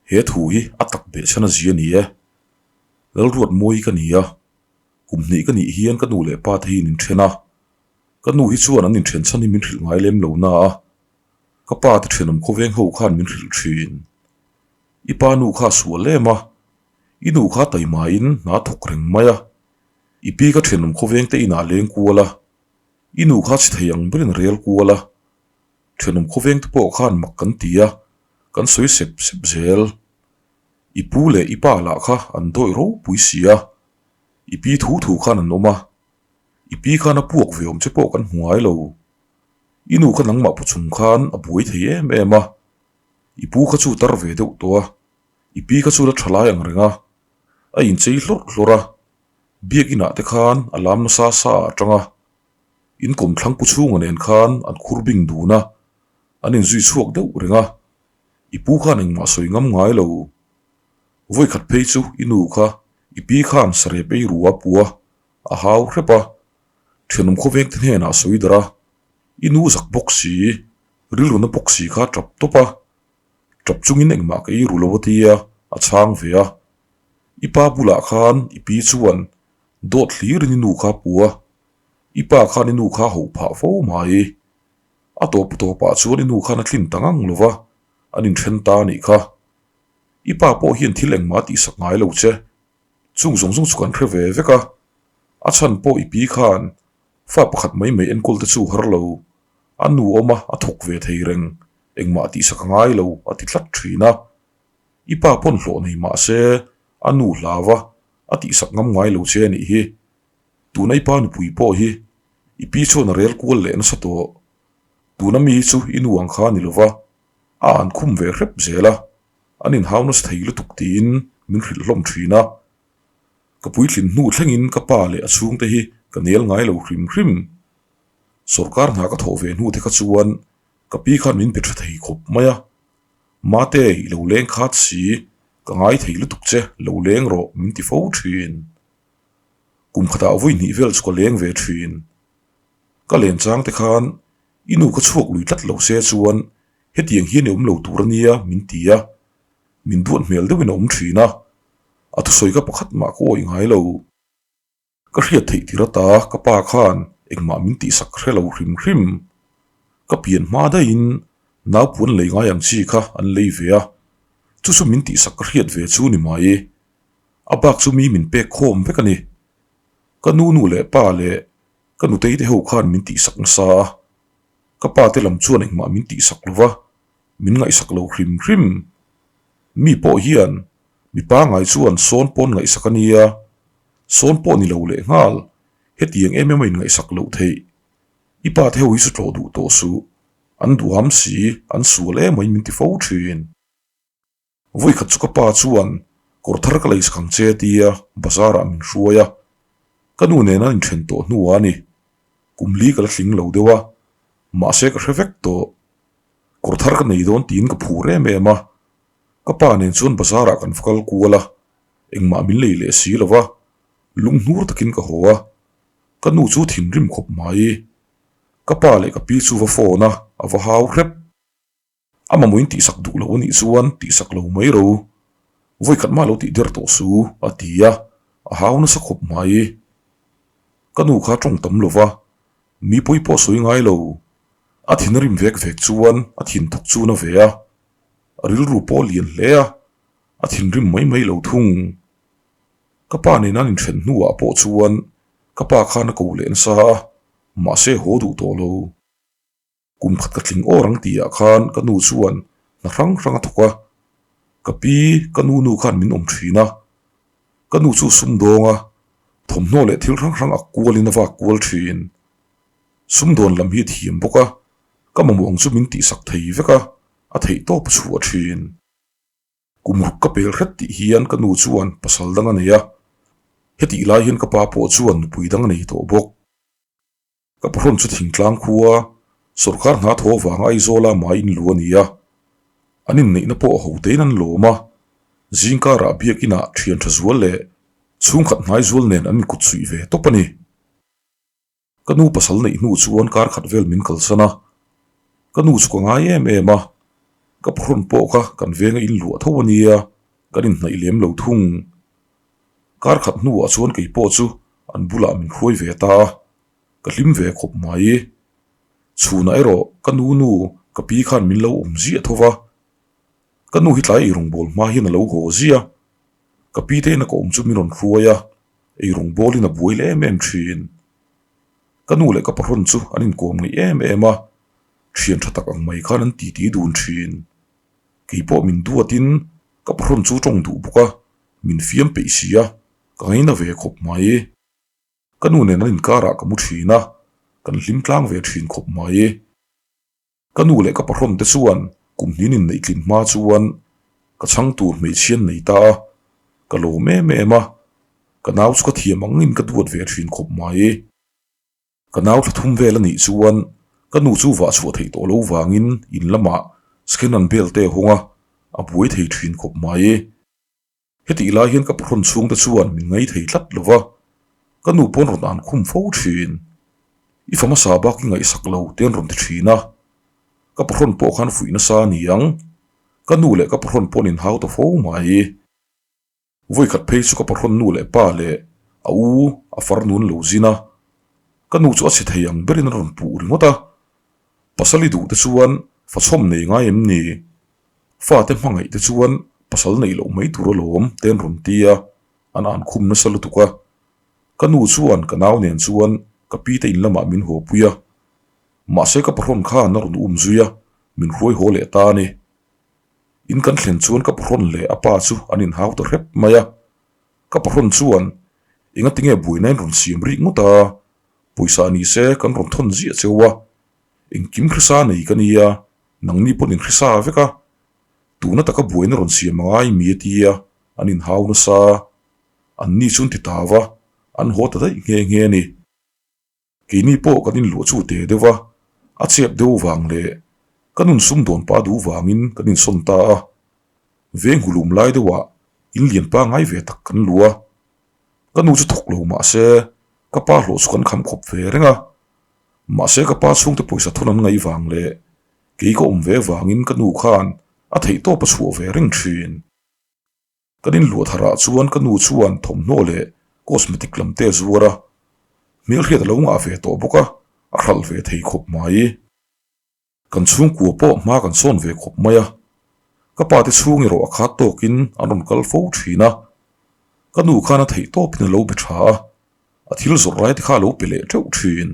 He thu hi a tak beh chhan a zia ni e. Lalruatmawi ka ni a, kum hnih ka nih hian ka nu leh pa te hi an inthen a. Ka nu hi chuan an inthen chhan hi min hrilh ngai lem lo na a, ka pa te thenawm khawveng ho khan min hrilh thin. I pa nu kha a sual em a, i nu kha taimain hna thawk reng mai a, i pi ka thenawm khawveng te inah leng kual a, i nu kha chhe thei ang berin rel kual a, Thenawm khawveng te pawh khan mak kan ti a, kan sawi sep sep zel. I pu leh i pa lah kha an dawih ropui si a, i pi thu thu khan an awm a, i pi khan a puak ve awm che pawh kan hmu ngai lo. I nu kha nangmah pu chung khan a buai thei em em a, i pu kha chu tar ve deuh tawh a, i pi kha chu la tha lai ang reng a, a inchei hlawrh hlawrh a, biakinah te khan a lam nasa sa ah atang a. In kawmthlang pu chhunga nen khan an khur bing dun a, an inzui chhuak deuh reng a, i pu khan engmah sawi ngam ngai lo. Vawikhat phei chu i nu kha i pi khan sarep ei ru a pu a, a hau hrep a, thenawm khawveng te hnenah sawi darh a, i nu zak bawk si, rilru na bawk si kha tap tawp a, tap chungin engmah ka ei ru lo a tia a chhang ve a, i pa bulah khan i pi chuan dawt hlirin i nu kha a pu a, I pa khan i nu kha hoh phah fo mai. A tawp tawpah chuan i nu khan a tlin ta ngang lo va, an inthen ta a nih kha. I pa pawh hian thil engmah a tihsak ngai lo che. Chung zawng zawng chu kan hre ve vek a. A chhan pawh i pi khan fa pakhat mai mai enkawl te chu har lo. A nu awm a, a thawk ve thei reng. Engmah tihsak a ngai lo, a ti tlat thin a. I pa pawn hlawh nei mah se, a nu hlau a, a tihsak ngam ngai lo che a nih hi. Tuna i pa nupui pawh hi i pi chuan a rel kual leh nasa tawh. Tuna mi hi chu i nu ang kha a ni lova, a an khum ve hrep zel a, an inhau nasa thei lutuk tiin min hrilh hlawm thin a. Ka puitlin hnu thlengin ka pa leh a chhungte hi ka nel ngai lo hrim hrim. Sawrkar hna ka thawh ve hnu te kha chuan ka pi khan min pe tha thei khawp mai a. Mate, i lo leng khat si, ka ngai thei lutuk che, lo leng rawh min ti fo thin. Kum khatah vawi hnih vel chu ka leng ve thin. Ka len chang te khan i nu ka chhuak lui tlat lo se chuan hetiang hian i awm lo tur a nia min ti a, min duat hmel deuhin a awm thin a, a thusawi ka pakhat mah ka awih ngai lo. Ka hriat theih tir ata ka pa khan engmah min tihsak hre lo hrim hrim. Ka pian hma daihin naupuan lei ngai ang chi kha an lei ve a, chu chu min tihsak ka hriat ve chu ni mai. A bak chu mi min pek khawm vek a ni. Ka nu nu leh pa leh ka nutei te ho khan min tihsak nasa a, ka pa te lam chuan engmah min tihsak lo va, min ngaihsak lo hrim hrim. Mi pawh hian mi pangai chuan sawn pawn ngaihsak a nia, sawn pawh ni lo leh nghal, hetiang em em a inngaihsak loh theih. I pa te ho hi chu tlawh duh tawh suh, an duham si, an sual em aiin min ti fo thin. Vawikhat chu ka pa chuan kawr thar ka lei sak ang che tia bazar ah min hruai a, ka nu nen an inthen tawh hnuah a ni. Kum li ka la tling lo deuh a, mahse ka hre vek tawh. Kawr thar ka nei dawn tiin ka phur em em a, ka pa nen chuan bazar ah kan va kal kual a, engmah min lei leh si lo va, lunghnur takin ka haw a, ka nu chu thinrim khawp mai. Ka pa leh ka pi chu va phone a, a va hau hrep. A mamawhin tihsak duh lo a nih chuan tihsak lo mai ro. Vawikhat mah lo tih der tawh su, a ti a, a hau nasa khawp mai. Ka nu kha tawng tam lo va, mi pawi pawh sawi ngai lo. A thin a rim vek vek chuan a thin thawk chu na ve a, a rilru pawh a lian hle a, a thinrim mai mai lo thung. Ka pa nena an inthen hnuah pawh chuan ka pa khan a ko leh nasa a, mahse haw duh tawh lo. Kum khat ka tling awr ang tihah khan ka nu chuan hna hrang hrang a thawk a, ka pi ka nu nu khan min awm thin a, ka nu chu sumdawng a, thawmhnaw leh thil hrang hrang a kualin a vak kual thin. Sumdawn lam hi a thiam bawk a, ka mamawh ang chu min tihsak thei vek a, a theih tawp a chhuah thin. Kum ruk ka pel hret tih hian ka nu chuan pasal dang a nei a, hetih lai hian ka pa pawh chuan nupui dang a nei tawh bawk. Ka pahrawn chu thingtlang khua sawrkar hna thaw vanga Aizawla mai in lu a ni a, an inneihna pawh a ho tein an lawm a, zingkarah biakinah thian tha zual leh chhungkhat hnai zual nen an inkut suih ve tawp a ni. Ka nu pasal neih hnu chuan kar khat vel min kalsan a, ka nu chu ka ngai em em a. Ka pahrawn pawh kha kan venga in luah tho a nia, kan inhnaih lem lo thung. Kar khat hnuah chuan kei pawh chu an bulah min hruai ve ta a, ka hlim ve khawp mai. Chhunah erawh ka nu nu ka pi khan min lo awm ziah tho va, ka nu hi tlai eirawngbawl hma hian a lo haw ziah. Ka pi te ina ka awm chu min rawn hruai a, eirawngbawl in a buai leh em em thin. Ka nu leh ka pahrawn chu an inkawm ngeih em em a, thian tha tak ang mai khan an titi dun thin. Kei pawh min duatin ka pahrawn chu tawng duh bawk a, min fiam peih si a, ka ngaina ve khawp mai. Ka nu nen an inkarah ka mu thin a, kan hlim tlang ve thin khawp mai. Ka nu leh ka pahrawn te chuan kum hnin inneih tlin hma chuan ka chhang tur hmeichhia an nei ta a, ka lawm em em a, ka nau chu ka thiam angin ka duat ve thin khawp mai. Ka nau thla thum vel a nih chuan ka nu chu vah chhuah theih tawh lo vangin in lamah scan an bel te a hawng a, a buai thei thin khawp mai. Hetih lai hian ka pahrawn chhungte chuan min ngai thei tlat lo va, ka nu pawn rawn an khum fo thin. I fa hmasa bak i ngaihsak lo te an rawn ti thin a, ka pahrawn pawh khan fuih nasa a ni ang. Ka nu leh ka pahrawn pawh an inhau ta fo mai. Vawikhat phei chu ka pahrawn nu leh pa leh a u a farnu an lo zin a, ka nu chu a chhe thei ang berin a rawn puh ringawt a. Pasal i duh te chuan fachhawm nei ngai em ni? Fate hmangaih te chuan pasal neih loh mai tur alawm te an rawn ti a, an an khum nasa lutuk a. Ka nu chuan ka nau nen chuan ka pi te in lamah min haw pui a, mahse ka pahrawn khan a rawn um zui a, min hruai haw leh ta a ni. In kan thlen chuan ka pahrawn leh a pa chu an inhau ta hrep mai a, ka pahrawn chuan engatinge buaina in rawn siam rik ngawt a, pawisa ni se kan rawn thawn ziah cheu a, engkim hrisa nei ka nia, Nangni pawh in hrisa vek a, tuna taka buaina rawn siam a ngai mi a ti a, an inhau nasa. Anni chu an ti ta va, an haw ta daih nghe nghe a ni. Keini pawh kan inluah chu te deuh va, a chep deuh vang leh ka nun sumdawn pa duh vangin kan insawn ta a. Veng hulum lai deuhah in lian pangngai ve tak kan luh a. Ka nu chu thawk lo mah se, ka pa hlawh chu kan kham khawp ve reng a. Mahse ka pa chhungte pawisa thun an ngaih vang leh kei ka awm ve vangin ka nu khan a theihtawp a chhuah ve reng thin. Kan inluah tharah chuan ka nu chuan thawmhnaw leh cosmetic lam te a zuar a, hmelhriat a lo ngah ve tawh bawk a, a hralh ve thei khawp mai. Kan chhungkua pawh hma kan sawn ve khawp mai a, ka pa te chhung erawh a khat tawkin an rawn kal fo thin a, ka nu khan a theihtawpin a lo be tha a, a thil zawrh lai te kha a lo pe leh teuh thin.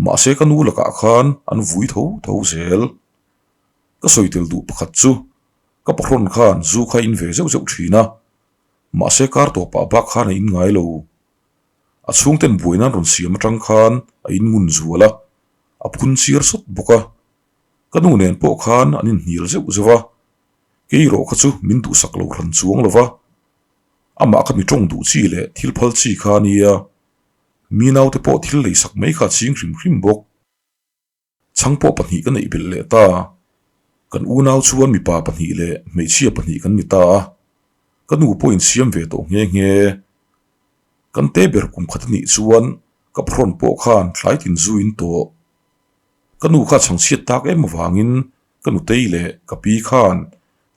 Mahse ka nu lakah khan an vui tho tho zel. Ka sawi tel duh pakhat chu ka pahrawn khan zu kha in ve zeuh zeuh thin a, mahse kar tawpah bak khan a in ngai lo. A chhungten buaina an rawn siam atang khan a in ngun zual a, a phun chiar sawt bawk a. Ka nu nen pawh khan an inhnial zeuh zeuh a, kei erawh kha chu min duhsak lo hran chuang lo va. Amah kha mi tawng duh chi leh thil phal chi kha a nia, mi naute pawh thil leisak mai kha a ching hrim hrim bawk. Chhang pawh pahnih ka neih belh leh ta, kan unau chuan mipa pahnih leh hmeichhia pahnih kan ni ta a, ka nu pawh insiam ve tawh nghe nghe. Kan te ber kum khat a nih chuan ka phrawn pawh khan tlai tin zu in tawh. Ka nu kha chhangchhiat tak em avangin ka nutei leh ka pi khan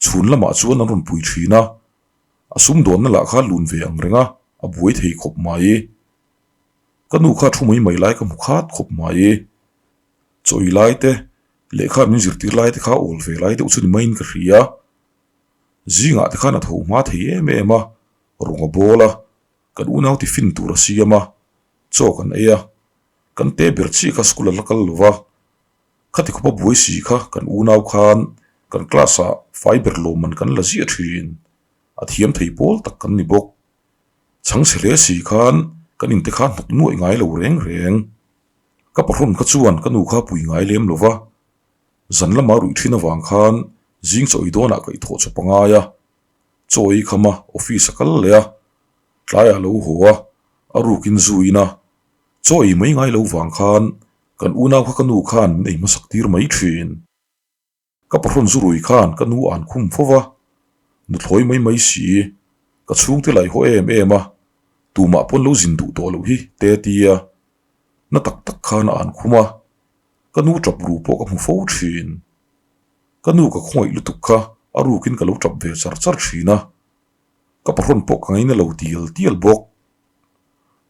chhun lamah chuan an rawn pui thin a, A sumdawnna lah kha lun ve ang reng a, a buai thei khawp mai. Ka nu kha thu mai mai lai ka hmu khat khawp mai. Chawi lai te, lehkha min zirtir lai te kha awl ve lai deuh chu ni maiin ka hria. Zingah te khan a tho hma thei em em a, rawng a bawl a, kan unau tiffin tur a siam a, chaw kan ei a, kan te ber chiah kha school a la kal lo va. Khati khawpa buai si kha kan unau khan kan class ah fai ber lawmman kan la ziah thin. A thiam thei pawl tak kan ni bawk. Chhangchhe hle si khan kan inte kha hnawk nuaih ngai lo reng reng. Ka pahrawn kha chuan ka nu kha pui ngai lem lo va. Zan lama ruih thin avang khan zing chaw ei dawnah ka ithawh chawp a ngai a. Chaw ei kham a, office a kal leh a, tlaiah a lo haw a, a rukin zu in a. Chaw ei mai ngai lo vang khan Kan unau kha ka nu khan min ei hmasak tir mai thin. Ka pahrawn zu rui khan ka nu an khum fo va, nuthlawi mai mai si, ka chhungte lai haw em em a, tumah pawn lo zin duh tawh loh hi te tia na tak tak khan a an khum a, ka nu tap ru pawh ka hmu fo thin. Ka nu ka khawngaih lutuk kha a rukin ka lo tap ve char char thin a, ka pahrawn pawh ka ngaina lo tial tial bawk.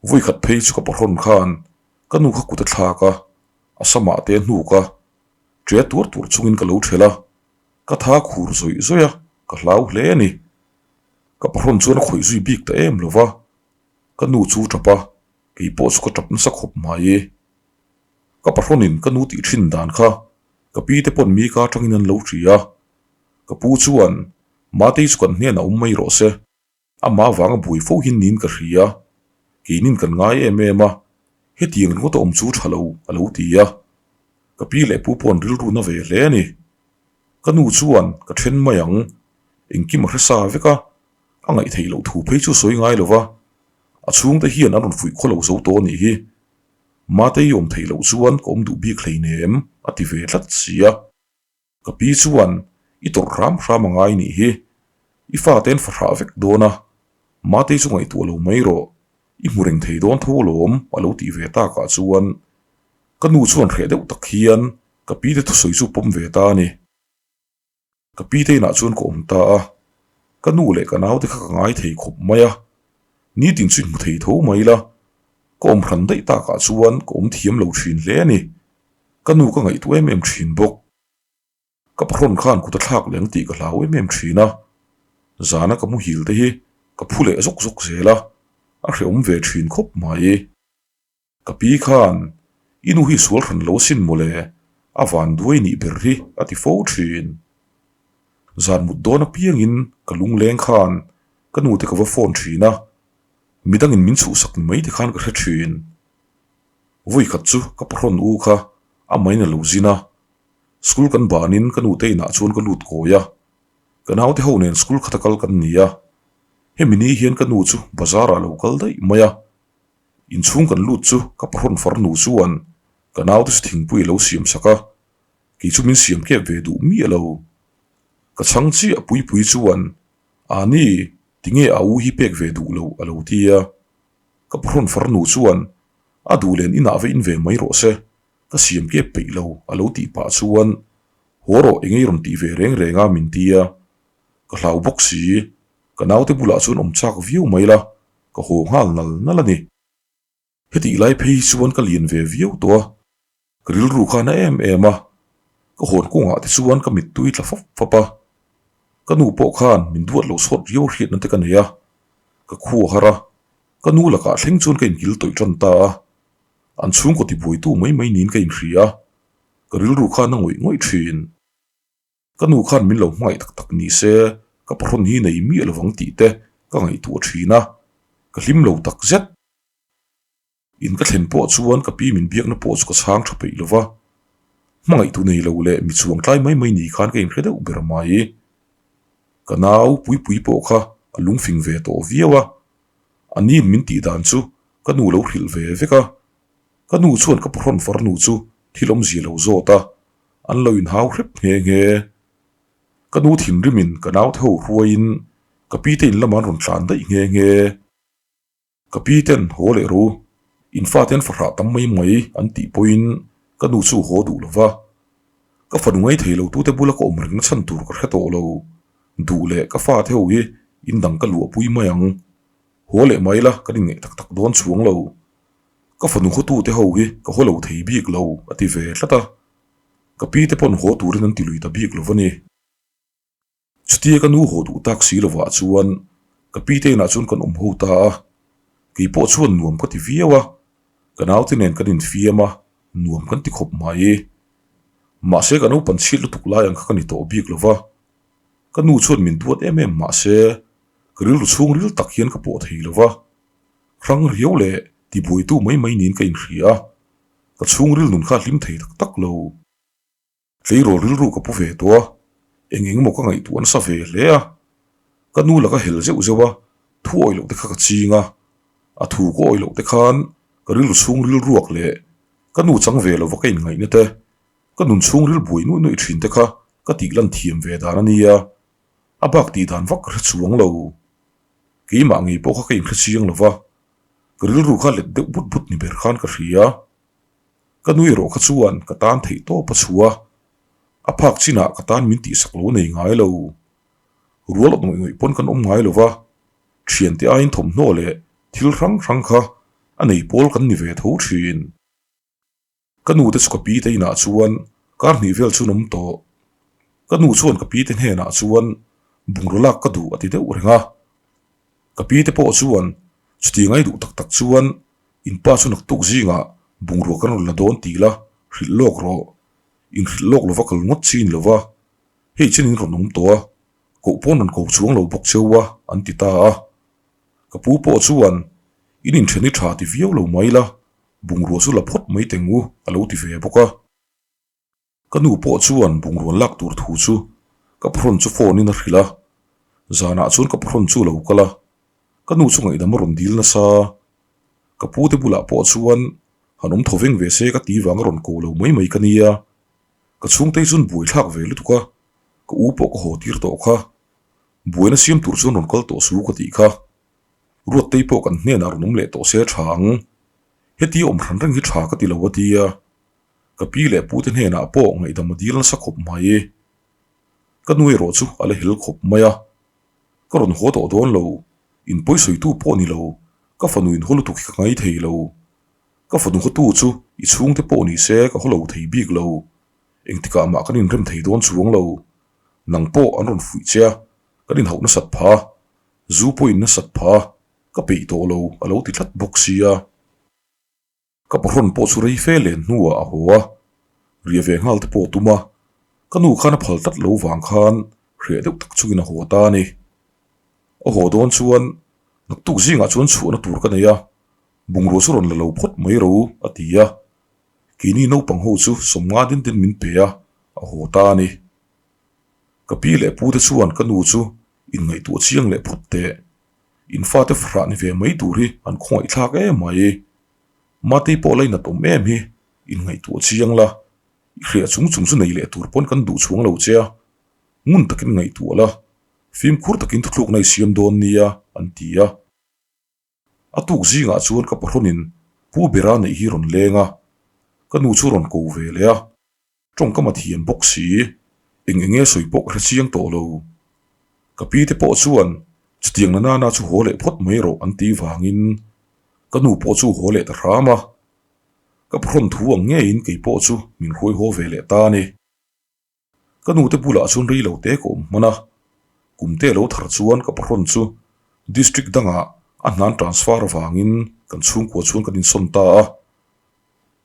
Vawikhat phei chu ka pahrawn khan ka nu kha kut a thlak a, a samah te a hnuk a, ṭe tuar tuar chungin ka lo ṭhelh a, ka tha khur zawih zawih a, ka hlau hle a ni. Ka pahrawn chuan a khawih zui bik ta em lo va, ka nu chu ṭap a, kei pawh chu ka ṭap nasa khawp mai. Ka pahrawnin ka nu tih ṭhin dan kha ka pi te pawn mi ka aṭangin an lo ṭi a, ka pu chuan Matei chu kan hnenah awm mai rawh se, amah avanga buai fo hi niin ka hria, keinin kan ngai em em a, hetiang ringawt a awm chu ṭha lo a lo ti a, ka pi leh pu pawh an rilru na ve hle a ni. Ka nu chuan ka ṭhen mai ang, engkim a hre sa vek a, a ngaihtheih loh thu phei chu sawi ngai lo va, a chhungte hian an rawn fuih khaw lo zo tawh a nih hi. Matei awm theih loh chuan ka awm duh bik hleinem a ti ve tlat si a. Ka pi chuan i tawrh hram hram a ngai nih hi. I fate an fahrah vek dawn a, Matei chu ngaihtuah lo mai rawh, i hmu reng thei dawn tho alawm a lo tih ve takah chuan ka nu chuan hreh deuh tak hian ka pi te thusawi chu pawm ve ta a ni. Ka pi te inah chuan ka awm ta a, ka nu leh ka naute kha ka ngai thei khawp mai a, nitin chu i hmu thei tho mai la, ka awm hran daih takah chuan ka awm thiam lo thin hle a ni, ka nu ka ngaihtuah em em thin bawk. Ka pahrawn khan kut a thlak leng tih ka hlau em em thin a, zana ka muhil te hi ka phu leh zawk zawk zel a, a hrehawm ve thin khawp mai. Ka pi khan, I nu hi sual hran lo sin mawle, a van duai nih ber hi a ti fo thin. Zan mut dawn apiangin ka lungleng khan ka nu te ka va phone thin a, midangin min chhuhsak ni mai te khan ka hre thin. Vawikhat chu ka pahrawn u kha a main a lo zin a, school kan banin ka nu te inah chuan ka lut kawi a, ka naute ho nen school khata kal kan ni a, hemi ni hian ka nu chu bazar ah lo kal daih mai a. Inchhung kan lut chu ka pahrawn farnu chuan ka naute chu thingpui a lo siam sak a, kei chu min siam kep ve duh miah lo. Ka chhang chiah Puipui chuan A ni, tinge a u hi pek ve duh lo a lo ti a. Ka pahrawn farnu chuan A duh len inah va in ve mai rawh se, ka siam kep peih lo a lo tih pah chuan Haw rawh engei rawn tih ve reng reng a min ti a. Ka hlau bawk si, ka naute bulah chuan awm chak viau mai la, Ka haw nghal nal nal a ni. Hetih lai phei hi chuan ka lian ve viau tawh a, ka rilru kha na em em a, ka hawn kawngah te chuan ka mittui tla fap fap a. Ka nu pawh khan min duat lo sawt riau hriatna te ka nei a, ka khu a har a, ka nu lakah thleng chuan ka inkil tawih tan ta a. An chhungkaw tibuaitu mai mai niin ka inhria a, ka rilru kha na ngawih ngawih thin. Ka nu khan min lo hmangaih tak tak ni se ka pahrawn hi nei miah lovang tih te ka ngaihtuah thin a, ka hlim lo tak zet. In ka thlen pawh chuan ka pi min biakna pawh chu ka chhang tha peih lova, hmangaihtu nei lo leh mi chuang tlai mai mai ni khan ka inhre deuh ber mai. Ka nau Puipui pawh kha a lungfing ve tawh viau a, a nin min tih dan chu ka nu lo hrilh ve vek a, ka nu chuan ka pahrawn farnu chu thil awmzia lo zawt a, An lo inhau hrep nghe nghe. Ka nu thinrimin ka naute ho hruaiin ka pi te in lamah an rawn tlan daih nghe nghe. Ka pi ten haw leh ru, in fate an fahrah tam mai mai an tih pawhin ka nu chu haw duh lo va. Ka fanu ngei thei lo tute bula ka awm rengna chhan tur ka hre tawh lo. Duh leh ka fate ho hi in dang ka luahpui mai ang. Haw leh mai la kan inngeih tak tak dawn chuang lo. Ka fanu hawtute ho hi ka haw lo thei bik lo a ti ve tlat a. Ka pi te pawn haw turin an ti lui ta bik lo va ni. Chutia ka nu haw duh tak si lovah chuan ka pi te inah chuan kan awm ho ta a, kei pawh chuan nuam ka ti viau a, ka naute nen kan infiam a, nuam kan ti khawp mai. Mahse ka naupan chhiat lutuk lai ang kha ka ni tawh bik lo va, ka nu chuan min duat em em mahse ka rilru chhungril tak hian ka pawh thei lo va, hrang riau leh tibuaitu mai mai niin ka inhria a. Ka chhungril nun kha hlim thei tak tak lo. Tleirawl rilru ka pu ve tawh a, eng eng emaw ka ngaihtuah nasa ve hle a. Ka nu laka hel zeuh zeuh a, thu awih loh te kha ka ching a. A thu ka awih loh te khan ka rilru chhungril ruak leh ka nu chang ve lova ka inngaihna te, ka nun chhungril buai nuih nuih thin te kha ka tih lan thiam ve dan a nia. A bak tih dan vak ka hre chuang lo. Keimah ngei pawh kha ka inhre chiang lova, Ka rilru kha let deuh but but ni ber khan ka hria. Ka nui erawh kha chuan ka tan theih tawp a chhuah a. A phak chinah ka tan min tihsak lo nei ngai lo. Rual awt ngawih ngawih pawn kan awm ngai lo va, thiante aiin thawmhnaw leh thil hrang hrang kha a nei pawl kan ni ve tho thin. Ka nu te chu ka pi te inah chuan kar hnih vel chu an awm tawh. Ka nu chuan ka pi te hnenah chuan bungraw lak ka duh a ti deuh reng a. Ka pi te pawh chuan chuti ngai duh tak tak chuan in pa chu naktuk zingah bungrua kan rawn la dawn tih la hrilh lawk rawh. Inhrilh lawk lova kal ngawt chin lova hei chen in rawn awm tawh a, koh pawn rawn ko chuang lo bawk cheu a an ti ta a. Ka pu pawh chuan in inthen hi tha ti viau lo mai la, bungrua chu la phawt mai teng u a lo ti ve bawk a. Ka nu pawh chuan bungrua lak tur thu chu ka phrawn chu phone in a hrilh a, zanah chuan ka phrawn chu a lo kal a, ka nu chu ngaihdam a rawn dil nasa. Ka pu te bulah pawh chuan han awm thaw veng ve se ka ti vang a rawn ko lo mai mai ka nia. Ka chhungte hi chuan buai thlak ve lutuk a, ka u pawh ka haw tir tawh kha. Buaina siam tur chuan rawn kal tawh su ka tih kha. Ruattei pawh kan hnenah rawn awm leh tawh se tha ang. Heti awm hran reng hi tha ka ti lo a tia. Ka pi leh pute hnenah pawh ngaihdam a dil nasa khawp mai. Ka nu erawh chu a la hel khawp mai a. Ka rawn haw tawh dawn lo, in pawisawitu pawh ni lo, ka fanu in haw lutuk hi ka ngai thei lo. Ka fanu hawtu chu i chhungte pawh ni se ka haw lo thei bik lo. Engtikah mah kan inrem thei dawn chuang lo. Nang pawh an rawn fuih che a, kan inhauh nasat pha, zu pawhin nasat pha, ka peih tawh lo a lo ti tlat bawk sia. Ka pahrawn pawh chu rei fe len hnuah a haw a, riah ve nghal te pawh a tum a, ka nu khan a phal tlat lo vang khan hreh deuh tak chungin a haw ta a ni. A haw dawn chuan naktuk zingah chuan chhuahna tur ka nei a, bungrua chu rawn la lo phawt mai ro a ti a, keini naupang ho chu sawmnga din din min pe a, a haw ta a ni. Ka pi leh pu te chuan ka nu chu inngaihtuah chiang leh phawt teh. In fate fahrah ni ve mai tur hi an khawngaihthlak em mai. Matei pawh lainat awm em hi inngaihtuah chiang la, i hriah chung chung chu nei leh tur pawn kan duh chhuang lo che a, ngun takin ngaihtuah la, fimkhur takin thuthlukna i siam dawn nia an ti a. A tuk zingah chuan ka pahrawnin Pu Bera neih hi rawn leng a, ka nu chu rawn ko ve leh a. Tawngkam a thiam bawk si, eng eng nge sawi pawh ka hre chiang tawh lo. Ka pi te pawh chuan chutiang na nana chu haw leh phawt mai rawh an tih vangin ka nu pawh chu haw leh ta hram a. Ka phrawn thu ang ngeiin kei pawh chu min hruai haw ve leh ta a ni. Ka nu te bulah chuan rei lo te ka awm hman a, kum te lo thar chuan ka pahrawn chu district dangah a hnan transfer avangin kan chhungkua chuan kan insawn ta a.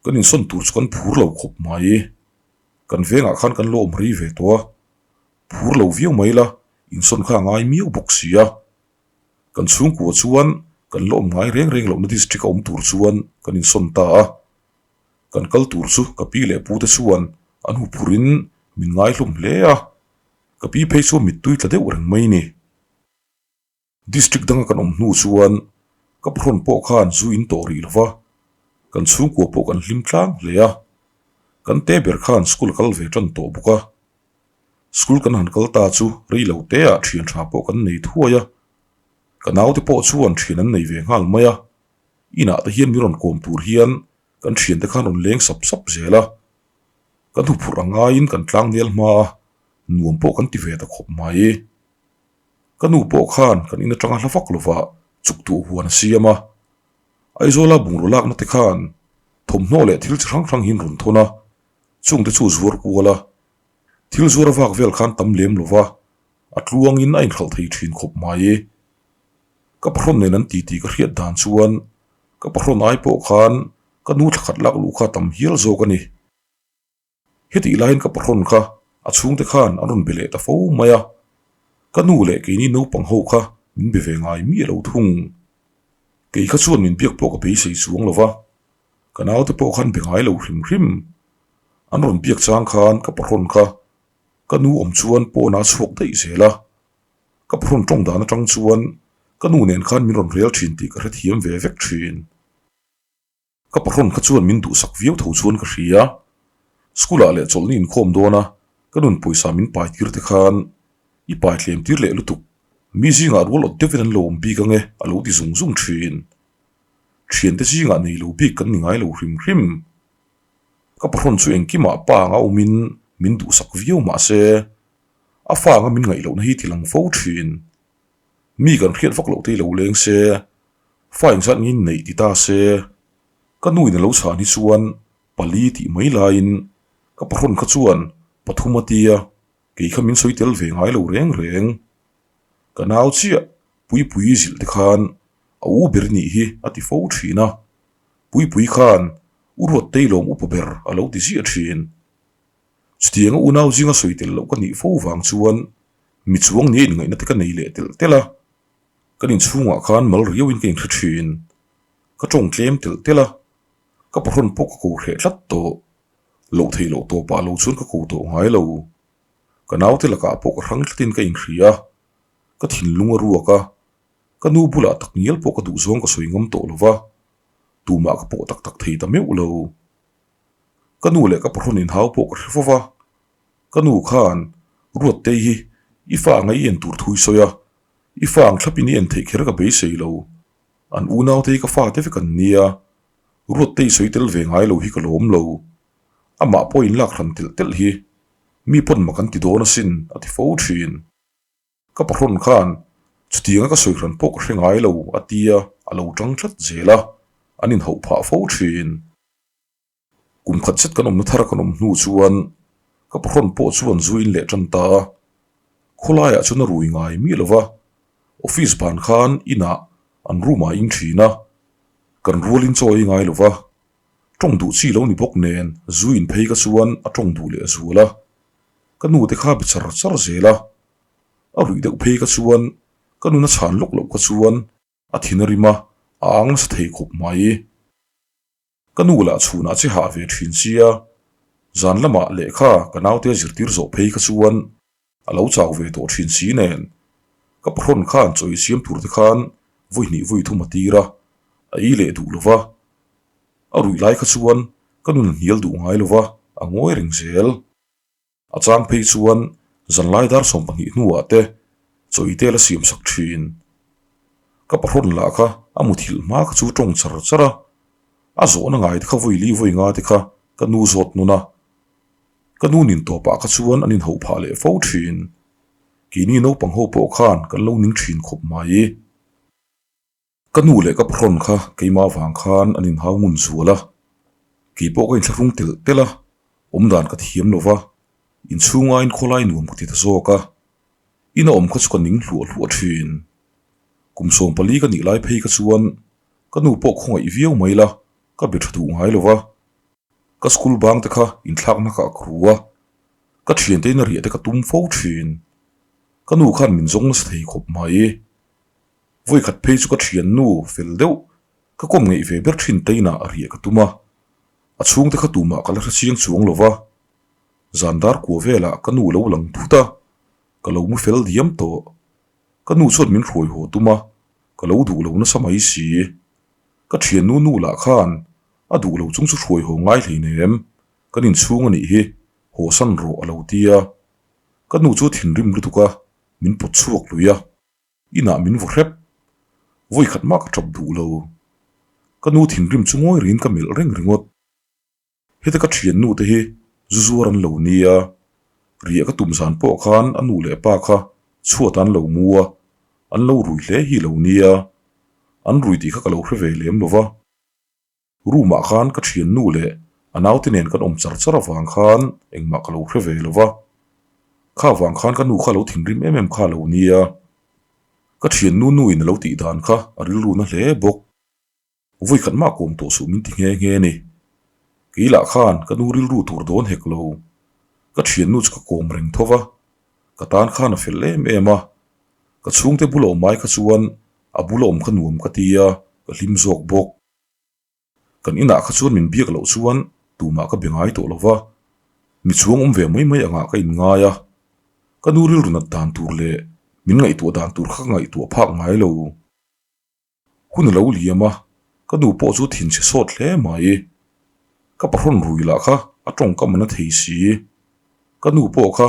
Kan insawn tur chu kan phur lo khawp mai. Kan vengah khan kan lo awm rei ve tawh a, phur lo viau mai la, insawn kha a ngai miau bawk si a. Kan chhungkua chuan kan la awm ngai reng reng lohna district a awm tur chuan kan insawn ta a. Kan kal tur chu ka pi leh pute chuan an huphurin min ngaihlawm hle a, ka pi phei chuan mittui tla deuh reng mai ni. District danga kan awm hnu chuan ka pahrawn pawh khan zu in tawh rih lova, kan chhungkua pawh kan hlim tlang hle a, kan te ber khan school a kal ve tan tawh bawk a. School kan han kal ta chu rei lo te ah thian tha pawh kan nei thuai a, ka naute pawh chuan thian an nei ve nghal mai a, inah te hian min rawn kawm tur hian kan thiante khan rawn leng sap sap zel a, kan huphurh a ngaiin kan tlang nel hma a, nuam pawh kan ti ve ta khawp mai. Ka nu pawh khan kan in atanga hla vak lova chuk duh huan a siam a. Aizawla bungraw lakna te khan thawmhnaw leh thil chi hrang hrang hian rawn thawn a, chungte chu zuar kual a. Thil zuar a vak vel khan tam lem lova, a tluangin a inhralh thei thin khawp mai. Ka pahrawn nen an titi ka hriat dan chuan ka pahrawn ai pawh khan ka nu thlakhat lak luh kha tam hial zawk a ni. Hetih laiin ka pahrawn kha a chhungte khan an rawn be leh ta fo mai a, ka nu leh keini naupang ho kha min be ve ngai miah lo thung. Kei kha chuan min biak pawh ka beisei chuang lo va, ka naute pawh khan be ngai lo hrim hrim. An rawn biak chang khan ka pahrawn kha ka nu awm chuan pawn a chhuak daih zel a, ka pahrawn tawng dan atang chuan ka nu nen khan min rawn rel thin tih ka hrethiam ve vek thin. Ka pahrawn kha chuan min duhsak viau tho chuan ka hria. School ah leh chawlhni inkhawm dawn a, ka nun pawisa min pai tir te khan i pai thlem tir leh lutuk. Mi zingah rual awt deuhin an lo awm bik ange a lo ti zung zung thin. Thiante zingah nei lo bik kan ni ngai lo hrim hrim. Ka pahrawn chu engkimah pa anga awmin min duhsak viau mah se, a fa anga min ngaih lohna hi ti lang fo thin. Mi kan hriat vak loh te hi lo leng se, fa engzat ngin neih ti ta se, ka nu in a lo chhan hi chuan pali tih mai laiin ka pahrawn kha chuan pathum a tia, kei kha min sawi tel ve ngai lo reng reng. Ka nau chiah Puipuii zilh te khan a u ber nih hi a ti fo thin a, Puipuii khan U Ruattei lawm upa ber a lo ti ziah thin. Chutianga unau zinga sawi tel loh ka nih fo vang chuan mi chuang nia inngaihna te ka nei leh telh telh a, kan inchhungah khan mal riauin ka inhre thin. Ka tawng tlem telh telh a, ka pahrawn pawh ka ko hreh tlat tawh. Loh theih loh tawpah lo chuan ka ko tawh ngai lo. Ka naute lakah pawh ka hrang tlatin ka inhria a, ka thinlung a ruak a, ka nu bulah tak ngial pawh ka duhzawng ka sawi ngam tawh lo va, tumah ka pawh tak tak thei ta meuh lo. Ka nu leh ka pahrawn inhau pawh ka hre fo va, ka nu khan Ruattei hi i fa anga i en tur thu i sawi a, i fa ang thlapin i en theih kher ka beisei lo, an unaute hi ka fate vek an nia, Ruattei sawi tel ve ngai lo hi ka lawm lo, amah pawh inlak hran telh telh hi mi pawn mak an ti dawn asin a ti fo thin. Ka pahrawn khan chutianga ka sawi hran pawh ka hre ngai lo a tia a lo tang tlat zel a, an inhauh phah fo thin. Kum khat zet kan awmna thar kan awm hnu chuan ka pahrawn pawh chuan zu in leh tan ta a, khawlaiah chuan a rui ngai miah lo va, office ban khan inah an room ah in thin a, kan rualin chaw ei ngai lo va, tawng duh chi lo ni bawk nen zu in phei ka chuan a tawng duh leh zual a, ka nu te kha be char char zel a, a ruih deuh phei ka chuan ka nuna chhan lawk loh kha chuan a thin a rim a, a ang nasa thei khawp mai. Ka nu lah chhunah che hah ve thin sia, zan lamah lehkha ka naute zirtir zawh phei kha chuan a lo chau ve tawh thin si nen, ka pahrawn khan chaw i siam tur te khan vawi hnih vawi thum a tir a, a ei leh duh lo va. A ruih lai kha chuan ka nun a hnial duh ngai lo va, a ngawi reng zel. A chang phei chuan zanlai dar 12 hnuah te chaw i tel a siam sak thin. Ka pahrawn lah kha a muthilh hma kha chu tawng char char a, a zawhna ngai te kha vawi li vawi nga te kha ka nu zawt nun a. Ka nu nin tawpah kha chuan an inhauh phah leh fo thin. Keini naupang ho pawh khan kan lo ning thin khawp mai. Ka nu leh ka pahrawn kha keimah vang khan an inhau ngun zual a, kei pawh ka inthlahrung telh telh a, awmdan ka thiam lo va, inchhunga inkhawlai nuam ka ti ta zawk a, ina awm kha chu ka ning hluah hluah thin. Kum 14 ka nih lai phei kha chuan ka nu pawh khawngaih viau mai la, ka be tha duh ngai lo va, ka school bang te kha inthlakna ka ak ru a, ka thiante in a riah te ka tum fo thin. Ka nu khan min zawng nasa thei khawp mai. Vawi khat phei chu ka thiannu fel deuh ka kawm ngeih ve ber thin teinah a riah ka tum a, a chhungte kha tumah ka la hre chiang chuang lo va, zan dar kua velah ka nu lo lang thut a, ka lo mu fel diam tawh. Ka nu chuan min hruai haw tum a, ka lo duh lo nasa mai si. Ka thiannu nu lah khan a duh lo chung chu hruai haw ngai hleinem, kan inchhung a nih hi, haw san rawh a lo ti a. Ka nu chu thinrim lutuk a, min pawt chhuak lui a. Inah min vaw hrep. Vawi khat mah ka tap duh lo. Ka nu thinrim chu ngawi rengin ka melh reng ringawt. Heta ka thiannu te hi zu zuar an lo nia. Riah ka tum zan pawh khan a nu leh pa kha chhuat an lo mu a, an lo rui hle hi lo nia. An rui tih kha ka lo hre ve lem lo va. Room ah khan ka thiannu leh a naute nen kan awm char char avang khan engmah ka lo hre ve lo va, kha avang khan ka nu kha lo thinrim em em kha lo nia. Ka thiannu nu in a lo tih dan kha a rilru na hle bawk. Vawi khat mah kawm tawh suh min ti nghe nghe a ni. Kei lah khan ka nu rilru tur dawn hek lo. Ka thiannu chu ka kawm reng tho va, ka tan khan a fel em em a. Ka chhungte bula awm ai kha chuan a bula awm kha nuam ka ti a, ka hlim zawk bawk. Kan inah kha chuan min biak loh chuan tumah ka be ngai tawh lo va, mi chuang awm ve mai mai angah ka inngai a, ka nu rilru nat dan tur leh min ngaihtuah dan tur kha ka ngaihtuah phak ngai lo. Hun a lo liam a, ka nu pawh chu thinchhe sawt hle mai. Ka pahrawn rui lah kha a tawngkam a na thei si. Ka nu pawh kha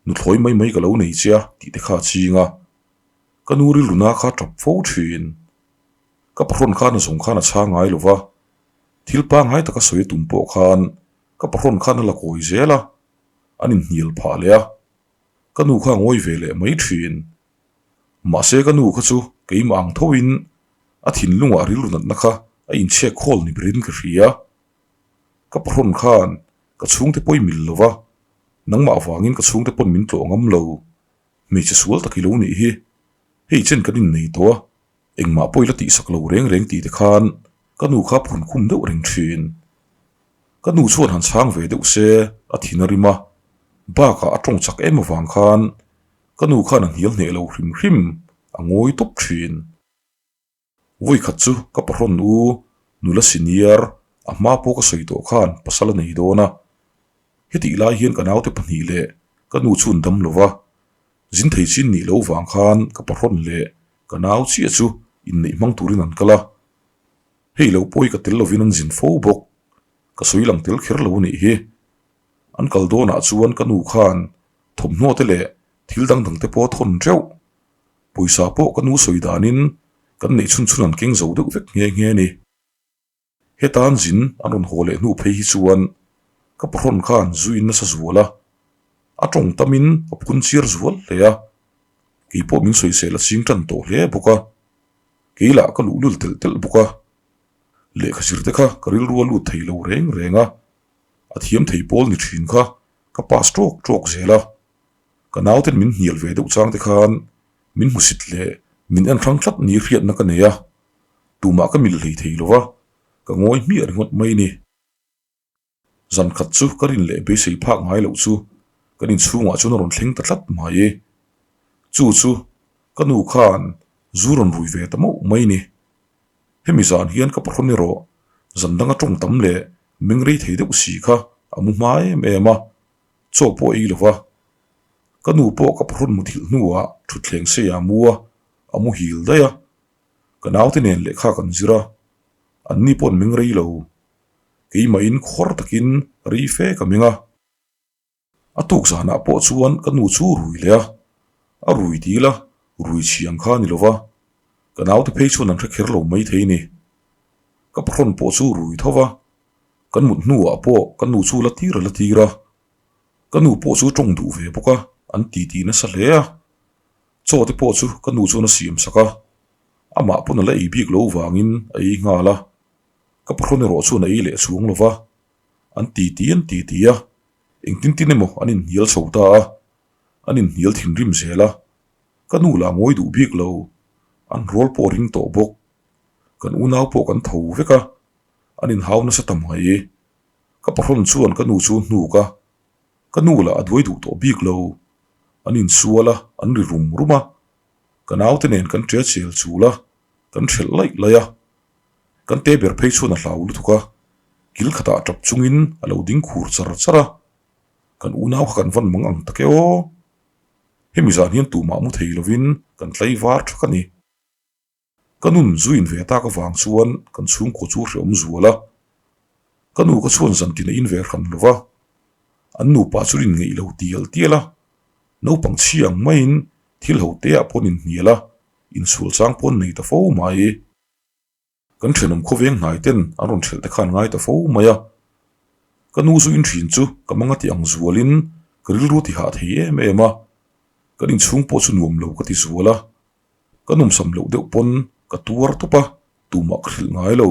nuthlawi mai mai ka lo nei che a tih te kha a ching a, ka nu rilru na kha a tap fo thin. Ka pahrawn khan a zawng khan a chhang ngai lo va, thil pangngai taka sawi a tum pawh khan ka pahrawn khan a la kawi zel a. an inhnial phah leh a, ka nu kha a ngawi ve leh mai thin. Mahse ka nu kha chu keimah ang thoin a thinlungah rilru natna kha a inchhek khawl ni berin ka hria. Ka pahrawn khan ka chhungte pawh i mil lo va, nangmah avangin ka chhungte pawn min tlawh ngam lo. Hmeichhe sual tak i lo nih hi, hei chen kan innei tawh a, engmah pawh i la tihsak lo reng reng tih te khan ka nu kha phun khum deuh reng thin. Ka nu chuan han chhang ve deuh se a thin a rim a, bakah a tawng chak em avang khan ka nu khan a hnial hneh lo hrim hrim, a ngawi tawp thin. Vawi khat chu ka pahrawn u nula senior a hma pawh ka sawi tawh khan pasal a nei dawn a, hetih lai hian ka naute pahnih leh ka nu chu an dam lo va, zin thei chin nih loh vang khan ka pahrawn leh ka nau chiah chu inneih hmang turin an kal a, hei lo pawh hi ka tel lovin an zin fo bawk, ka sawi lang tel kher lo a nih hi. An kal dawnah chuan ka nu khan thawmhnaw te leh thil dang dang te pawh a thawn teuh. Pawisa pawh ka nu sawi danin kan neih chhun chhun an keng zo deuh vek nghe nghe a ni. Hetan zin an rawn haw leh hnu phei hi chuan ka pahrawn khan zuiin nasa zual a, a tawng tamin a phun chiar zual hle a, kei pawh min sawisel a ching tan tawh hle bawk a, kei lah ka luhlul telh telh bawk a, lehkha zir te kha ka rilru a lut thei lo reng reng a, a thiam thei pawl ni thin kha ka pass tawk tawk zel a. Ka nauten min hnial ve deuh chang te khan min hmusit leh min en hrang tlat ni hriatna ka nei a, tumah ka mil hlei thei lo va, ka ngawi hmiah ringawt mai ni. Zan khat chu ka rin leh beisei phak ngai loh chu kan inchhungah chuan a rawn thleng ta tlat mai. Chu chu ka nu khan zu rawn rui ve ta mauh mai ni. Hemi zan hian ka pahrawn erawh zan danga tawng tam leh meng rei thei deuh si kha a mu hma em em a. Chaw pawh ei lo va, ka nu pawh ka pahrawn muthilh hnuah thutthleng sei ah mu a, a muhil daih a. Ka naute nen lehkha kan zir a, anni pawh an meng rei lo. Keimahin khawr takin rei fe ka meng a. A tuk zanah pawh chuan ka nu chu rui leh a, a rui dil a, rui chhiang kha a ni lo va, ka naute phei chuan an hre kher lo maithei ni. Ka pahrawn pawh chu rui tho va, Kan mut hnuah pawh ka nu chu la tir a la tir a, ka nu pawh chu tawng duh ve bawk a, an ti ti nasa hle a. Chaw te pawh chu ka nu chuan a siam sak a, amah pawn a la ei bik lo vangin a ei nghal a, ka pahrawn erawh chuan a ei leh chuang lo va, an ti ti an ti ti a, engtin tin emaw an inhnial chho ta a, an inhnial thinrim zel a, ka nu lah ngawi duh bik lo, an rual pawh a ring tawh bawk, kan unau pawh kan tho vek a. An inhau nasa ta mai. Ka pahrawn chuan ka nu chu hnuk a, ka nu lah a duai duh tawh bik lo. An insual a, an ri rum rum a. Ka naute nen kan ṭe chel chul a, kan hrelh laih laih a. Kan te ber phei chuan a hlau lutuk a, kil khatah ṭap chungin a lo ding khur char char a. Kan unau kha kan van mang ang tak e aw. Hemi zan hian tumah mu thei lovin kan tlaivar ṭhak a ni. Ka nun zu in ve tak avang chuan kan chhungkaw chu hreawm zual a, ka nu ka chhuan zan tin a in ve hran lo va, an nupa chu in ngeih lo tial tial a, naupang chhi ang maiin thil ho te ah pawh an inhnial a, insual chang pawh an nei ta fo mai. Kan thenawm khawveng hnai ten an rawn thelh te khan ngai ta fo mai a, ka nu zu in thin chu ka manga ti ang zualin ka rilru ti hah thei em em a, kan inchhung pawh chu nuam lo ka ti zual a. Ka nawmsam loh deuh pawn ka tuar tawp a, tumah ka hrilh ngai lo.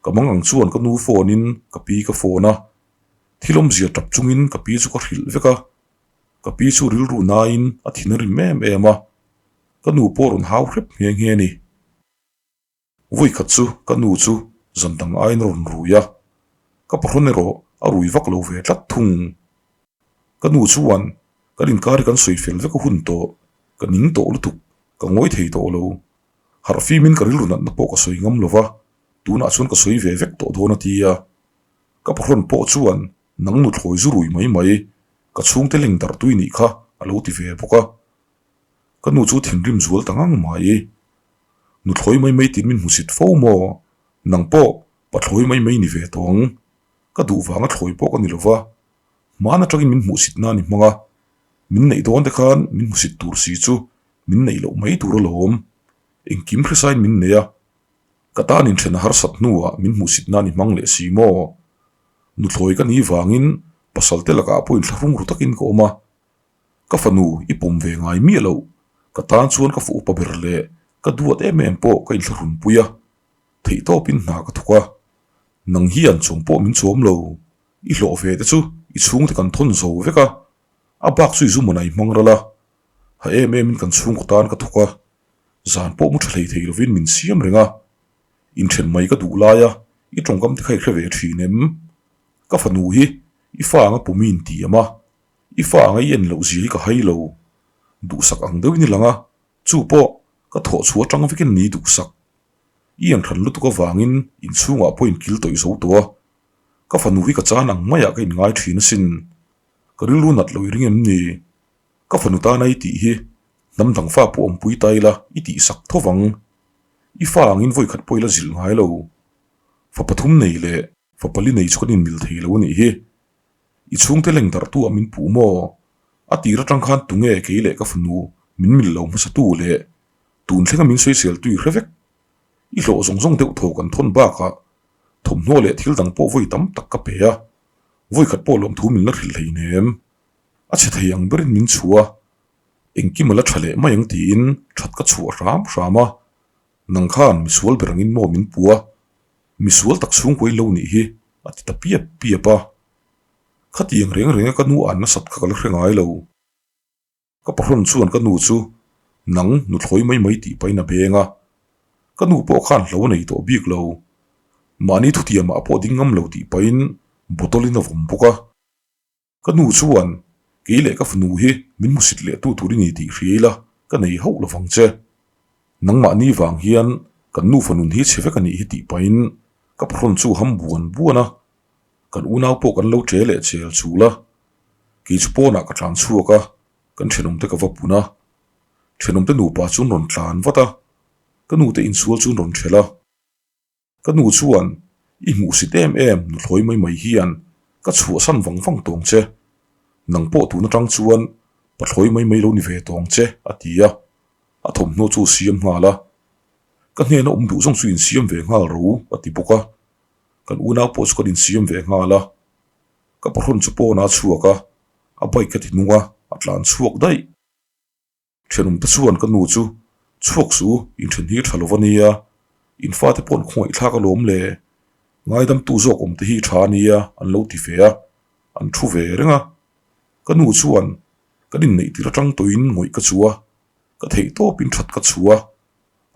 Ka mang ang chuan ka nu phone in ka pi ka phone a, thil awmzia tap chungin ka pi chu ka hrilh vek a. Ka pi chu rilru nain a thin a rim em em a, ka nu pawh rawn hau hrep nghe nghe a ni. Vawi khat chu ka nu chu zan dang aiin a rawn rui a, ka pahrawn erawh a rui vak lo ve tlat thung. Ka nu chuan kan inkar hi kan sawi fel vek a hun tawh, ka ning tawh lutuk, ka ngawi thei tawh lo. Harh fimin ka rilru natna pawh ka sawi ngam lo va, tunah chuan ka sawi ve vek tawh dawn a ti a. Ka pahrawn pawh chuan nang nuthlawi zu rui mai mai, ka chhungte leng darh tui nih kha a lo ti ve bawk a. Ka nu chu thinrim zual ta ngang mai. Nuthlawi mai mai tiin min hmusit fo maw? Nang pawh pathlawi mai mai ni ve tawh ang. Ka duh vanga thlawi pawh ka ni lo va, hmaan atangin min hmuhsit na ni hmang a, min neih dawn te khan min hmusit tur si chu min neih loh mai tur alawm. Engkim hresain min nei a, ka tan inthen a harsat hnuah min hmuhsit na ni hmang leh si maw? Nuthlawi ka ni vangin Pasal te lakah pawh inthlahrung ru takin ka awm a, ka fanu i pawm ve ngai miah loh, ka tan chuan ka fuh upa ber leh ka duat em em pawh ka inthlahrun pui a, theihtawpin hna ka thawk a, nang hian chawm pawh min chawm lo, i hlawh ve te chu i chhungte kan thawn zo vek a, a bak chu i zu mawn a i hmang ral a, ha em emin kan chhungkaw tan ka thawk a, zan pawh mu tha hlei thei lovin min siam reng a, inthen mai ka duh lai a, i tawngkam te kha i hre ve thin em? Ka fanu hi i fa anga pumi in ti am a, i fa anga i en loh zia hi ka hai lo. Duhsak ang deuhin i lang a, chu pawh ka thawh chhuah atang vekin ni duhsak. I en hran lutuk avangin inchhungah pawh in kil tawih zo tawh a, ka fanu hi ka chan ang maiah ka inngai thin asin. Ka rilru nat lo i ring em ni? Ka fanu tana i tih hi hnam dang fa pawh awmpui ta ila i tihsak tho vang. I fa angin vawikhat pawh ila zilh ngai lo. Fa pathum nei leh Fa pali nei chu kan inmil thei lo a nih hi. I chhungte leng darh tu ah min puh maw? A tir atang khan tunge kei leh ka fanu min mil lo hmasa tu leh tun thlenga min sawisel tu i hre vek. I hlawh zawng zawng deuh thaw kan thawn bakah thawmhnaw leh thil dang pawh vawi tam tak ka pe a, vawi khat pawh lawmthu min la hrilh hleinem. A chhe thei ang berin min chhuah a, engkim a la tha leh mai ang tiin that ka chhuah hram hram a, nang khan misual ber angin maw min puh a, Misual tak chhungkaw i lo nih hi a ti ta piap piap a. Khatiang reng renga ka nu an nasat kha ka la hre ngai lo. Ka pahrawn chuan ka nu chu nang nuthlawi mai mai tih pahin a beng a. Ka nu pawh khan hlo a nei tawh bik lo. Mahni thutiamah pawh ding ngam lo tih pahin bottle in a vawm bawk a. Ka nu chuan, Kei leh ka fanu hi min hmusit leh tu tur i ni tih hria ila ka nei hauh lovang che. Nangmahni vang hian kan nu fanun hi chhe vek a nih hi tih pahin ka pahrawn chu ham buan buan a, kan unau pawh kan lo ṭe leh chel chul a. Kei chu pawnah ka tlan chhuak a, kan ṭhenawmte ka va pun a. Ṭhenawmte nupa chu an rawn tlan vat a, ka nute insual chu an rawn ṭhelh a. Ka nu chuan, I hmuhsit em em nuthlawi mai mai hian ka chhuahsan vang vang tawng che. Nang pawh tun atang chuan pathlawi mai mai lo ni ve tawng che, a ti a. A thawmhnaw chu siam nghal a. Ka hnena awm duh zawng chu insiam ve nghal ro, a ti bawk a. Kan unau pawh chu kan insiam ve nghal a. Ka pahrawn chu pawnah a chhuak a, a bike a ti nung a, a tlan chhuak daih. Thenawmte chuan ka nu chu chhuak suh u, inthen hi tha lo va nia, in fate pawh an khawngaih thlak alawm le, ngaidamtu zawk awmte hi tha ania an lo ti ve a, an thu ve reng a. Ka nu chuan kan inneih tir atang tawhin ngawih ka chu a, ka theih tawpin that ka chhu a,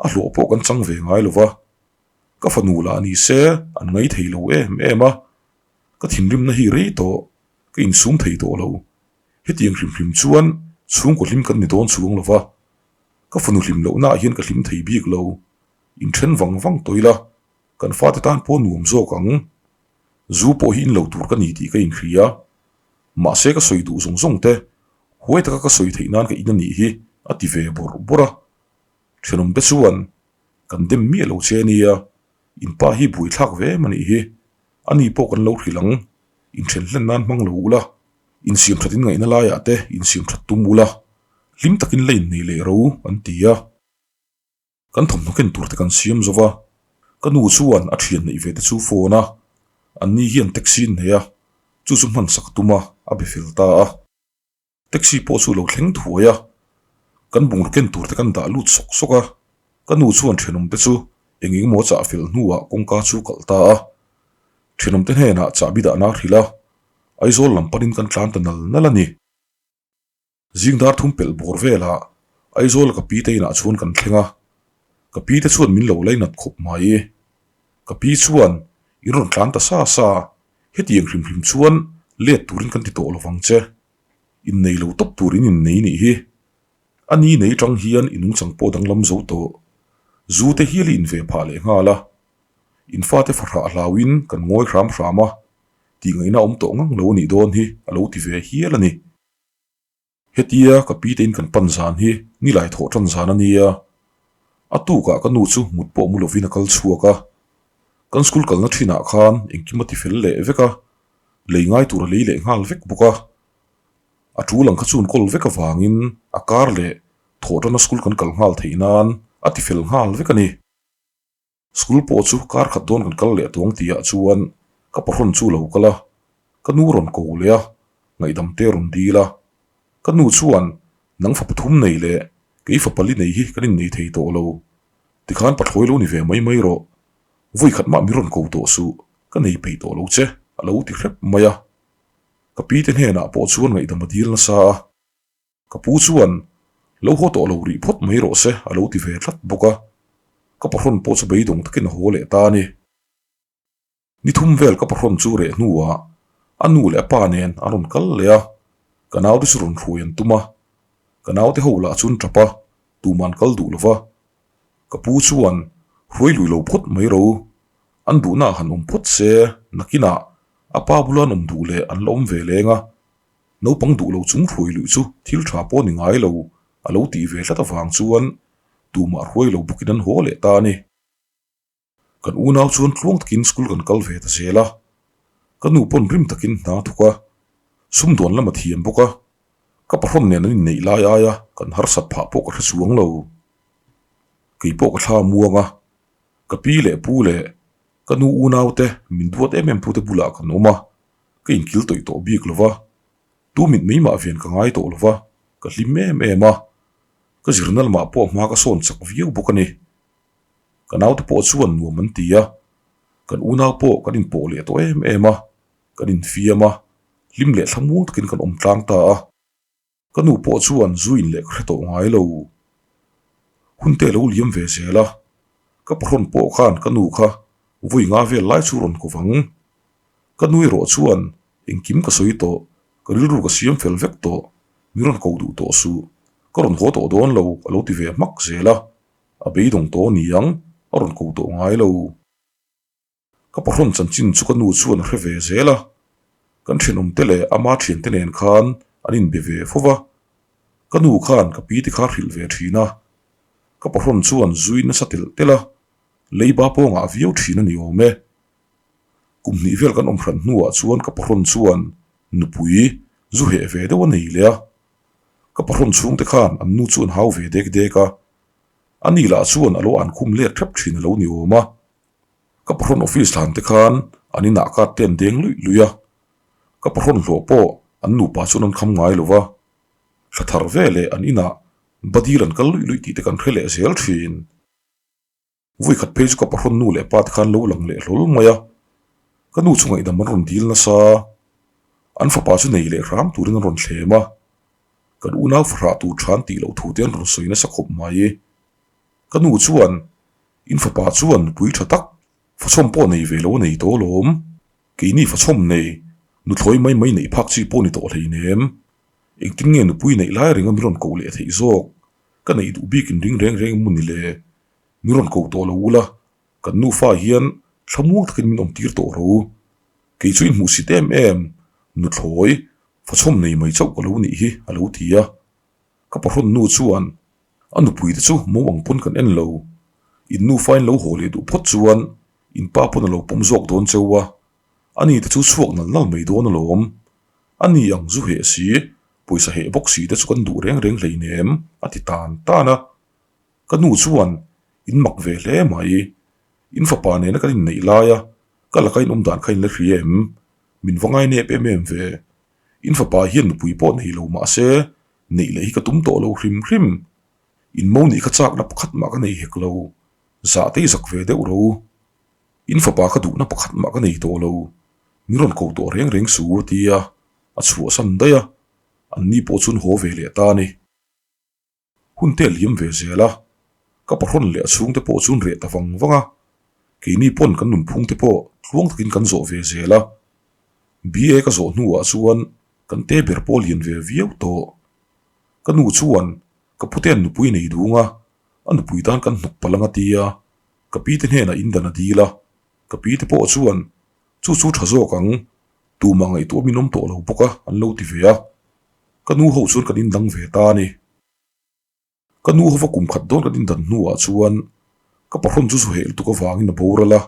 a hlawh pawh kan chang ve ngai lo va, ka fanu lah ni se an ngai thei lo em em a, ka thinrimna hi rei tawh, ka insum thei tawh lo. Hetiang hrim hrim chuan chhungkaw hlim kan ni dawn chuang lo va, ka fanu hlim lohnaah hian ka hlim thei bik lo. Inthen vang vang tawh ila, kan fate tan pawh nuam zawk ang. Zu pawh hi in lo tur ka ni tih ka inhria. Mahse ka sawi duh zawng zawng te, huai taka ka sawi theih nan ka in a nih hi a ti ve bawrh bawrh a. Thenawmte chuan kan dem miah lo che nia, in pa hi buaithlak ve em a nih hi, ani pawh kan lo hrilh ang, inthen hlen nan hmang lo ula. Insiam that in ngaihna laiah te insiam that tum ula, hlim takin la innei leh ro an ti a. Kan thawmhnaw ken tur te kan siam zo va, ka nu chuan a thian neih ve te chu phone a, anni hian taxi an nei a, chu chu hman sak tum a, a be fel ta a. Taxi pawh chu lo thleng thuai a, kan bungraw ken tur te kan dah lut sawk sawk a, ka nu chuan thenawm te chu eng eng emaw chah fel hnuah kawngka chu kalh ta a, thenawm te hnenah chahbi dahna a hrilh a, Aizawl lam panin kan tlan ta nal nal a ni. Zing dar thum pelh bawr velah Aizawl ka pi te inah chuan kan thleng a, ka pi te chuan min lo lainat khawp mai. Ka pi chuan in rawn tlan ta sa sa, hetiang hrim hrim chuan let turin kan ti tawh lovang che. Innei lo tawp tur in innei nih hi. A ni nei tang hian i nungchang pawh danglam zo tawh. Zu te hial i inve phah leh nghal a. In fate fahrah hlauin kan ngawi hram hram a, tih ngaihna awm tawh ngang lo a nih dawn hi a lo ti ve hial a ni. Hetia ka pi tein kan pan zan hi nilai thawh tan zan a nia. A tukah ka nu chu mut pawh mu lovin a kal chhuak a. Kan school kalna thinah khan engkim a ti fel leh vek a, lei ngai tur a lei leh nghal vek bawk a. A tul ang kha chu an kawl vek avangin a kar leh thawh tana school kan kal nghal theih nan a ti fel nghal vek a ni. School pawh chu kar khat dawn kan kal leh tawng tihah chuan ka pahrawn chu lo kal a. Ka nu rawn ko leh a, ngaihdam te rawn dil a. Ka nu chuan, Nang fa pathum nei leh kei fa pali nei hi kan innei thei tawh lo. Tikhan pathlawi lo ni ve mai mai rawh. Vawi khat mah min rawn ko tawh suh, ka nei peih tawh lo che, a lo ti hrep mai a. Ka pi te hnenah pawh chuan ngaihdam a dil nasa a. Ka pu chuan, Lo haw tawh lo rih phawt mai rawh se, a lo ti ve tlat bawk a. Ka pahrawn pawh chu beidawng takin a haw leh ta a ni. Ni thum vel ka pahrawn chu reh hnuah a nu leh a pa nen an rawn kal leh a, ka naute chu rawn hruai an tum a. Ka naute ho lah chu an tap a, tumah an kal duh lo va. Ka pu chuan, Hruai lui lo phawt mai ro, an duhnaah han awm phawt se, nakinah a pa bula an awm duh leh an la awm ve leng a. Naupang duh lo chung hruai luih chu thil tha pawh ni ngai lo, a lo tih ve tlat avang chuan tumah hruai lo bawkin an haw leh ta a ni. Kan unau chuan tluang takin school kan kal ve ta zel a, ka nu pawn rim takin hna thawk a, sumdawn lam a thiam bawk a, ka pahrawn nen an inneih lai aia kan harsat phah pawh ka hre chuang lo. Kei pawh ka thla muang a, ka pi leh pu leh ka nu unau te min duat em em tute bulah kan awm a, ka inkil tawih tawh bik lo va, tu mit mai mah vian ka ngai tawh lo va, ka hlim em em a, ka zirna lamah pawh hma ka sawn chak viau bawk a ni. Ka naute pawh chuan nuam an ti a, kan unau pawh kan inpawh leh tawh em em a, kan infiam a, hlim leh thlamuang takin kan awm tlang ta a. Ka nu pawh chuan zu in leh ka hre tawh ngai lo. Hun te lo liam ve zel a, ka pahrawn pawh khan ka nu kha vawi nga vel lai chu rawn ko vang. Ka nu erawh chuan engkim ka sawi tawh, ka rilru ka siam fel vek tawh, min rawn ko duh tawh suh, ka rawn haw tawh dawn lo a lo ti ve hmak zel a. A beidawng tawh a ni ang, a rawn ko tawh ngai lo. Ka pahrawn chanchin chu ka nu chuan a hre ve zel a, kan thenawmte leh ama thiante nen khan an inbe ve fo va. Ka nu khan ka pi te kha hrilh ve thin a, ka pahrawn chuan zui nasa telh telh a, leiba pawngah viau thin a ni awm e. Kum hnih vel kan awm hran hnuah chuan ka pahrawn chuan nupui zu heh ve deuh a nei leh a, ka pahrawn chhungte khan an nu chu an hau ve dek dek a, Ani lah chuan a lo an khum let hrep thin a lo ni awm a. Ka pahrawn office hlan te khan an inah card te an deng luih luih a. Ka pahrawn hlawh pawh an nupa chuan an kham ngai lo va. Thla thar ve leh an inah badil an kal luih luih tih te kan hre leh zel thin. Vui khat phei chu ka pahrawn nu leh pa te khan lo lang leh hlawl mai a. Ka nu chu ngaihdam an rawn dil nasa. An fapa chu nei leh hram turin an rawn thlem a. Kan unau fahrah tur tha an tih loh thu te an rawn sawi nasa khawp mai. Ka nu chuan, In fapa chuan nupui tha tak, fachhawm pawh nei ve lo a nei tawh alawm. Keini fachhawm nei, nuthlawi mai mai neih phak chi pawh ni tawh hleinem. Engtin nge nupui neih lai ringa min rawn koh leh theih zawk? Ka neih duh bik in ring reng reng emaw ni le? Min rawn koh tawh lo ula, kan nufa hian thlamuang takin min awm tir tawh ro. Kei chu in hmuhsit em em, nuthlawi, fachhawm nei mai chauh ka lo nih hi, a lo ti a. Ka pahrawn nu chuan, A nupui te chu mo ang pawn kan en lo. In nufa in lo haw leh duh phawt chuan in pa pawn a lo pawm zawk dawn cheu a. Ani te chu chhuak nal nal mai dawn alawm. Ani ang zu heh si, pawisa heh bawk si te chu kan duh reng reng hleinem, a ti tan tan a. Ka nu chuan, In mak ve hle mai. In fapa nena kan inneih laia ka laka in awm dan kha in la hria em? Min va ngai nep em em ve. In fapa hian nupui pawh nei lo mah se, neih leh hi ka tum tawh lo hrim hrim. In mo nih kha chakna pakhat mah ka nei hek lo. Zah te i zak ve deuh ro. In fapa kha duhna pakhat mah ka nei tawh lo. Min rawn ko tawh reng reng su a ti a, a chhuahsan daih a. Anni pawh chuan haw ve leh ta a ni. Hun te a liam ve zel a, ka pahrawn leh a chhungte pawh chu an reh ta vang vang a, keini pawn kan nunphung te pawh tluang takin kan zawh ve zel a. BA ka zawh hnuah chuan kan te ber pawh a lian ve viau tawh. Ka nu chuan ka pute'n nupui nei dung a, a nupui tan kan hnawk palh ang a ti a, ka pi te hnenah indan a dil a, ka pi te pawh chuan chu chu tha zawk ang, tumah ngaihtuah min awm tawh lo bawk a an lo ti ve a. Ka nu ho chuan kan indang ve ta a ni. Ka nu hova kum khat dawn kan indan hnuah chuan ka pahrawn chu zuheh lutuk avangin a boral a,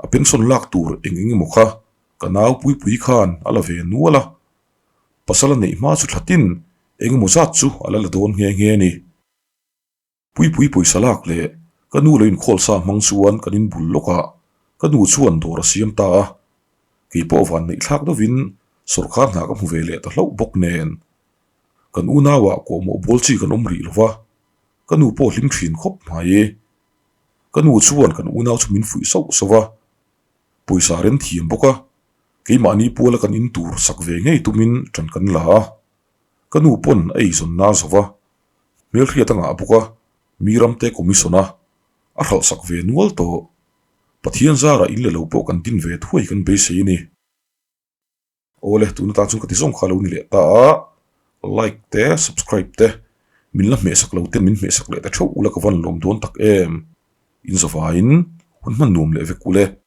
a pension lak tur eng eng emaw kha ka nau Puipui khan a la ve nual a, pasal a neih hma chu thlatin eng emaw zat chu a la la dawn nghe nghe a ni. Puipui pawisa lak leh ka nu lo inkhawl sa hmang chuan kan inbul lawk a, ka nu chuan dawr a siam ta a. Kei pawh van neih thlak deuhin sawrkar hna ka hmu ve leh ta hlauh bawk nen. Kan unauah kawhmawh bawl chi kan awm rih lo va, ka nu pawh hlim thin khawp mai. Ka nu chuan kan unau chu min fuih sauh sauh a, pawisa rem thiam bawk a, keimahni puala kan in tur sak ve ngei tumin ṭan kan la a. Ka nu pawn a eizawnna a zo va, hmelhriat a ngah bawk a, mi ramte commission a, a hralh sak ve nual tawh. Pathian zarah in le lo pawh kan din ve thuai kan beisei a ni. Awle, tuna tan chuan ka ti zawng kha lo ni leh ta a, like te, subscribe te, min la hmehsak lo ten min hmehsak leh ta theuh ula ka van lawm dawn tak em. In zavaiin hun hman nuam leh vek ule.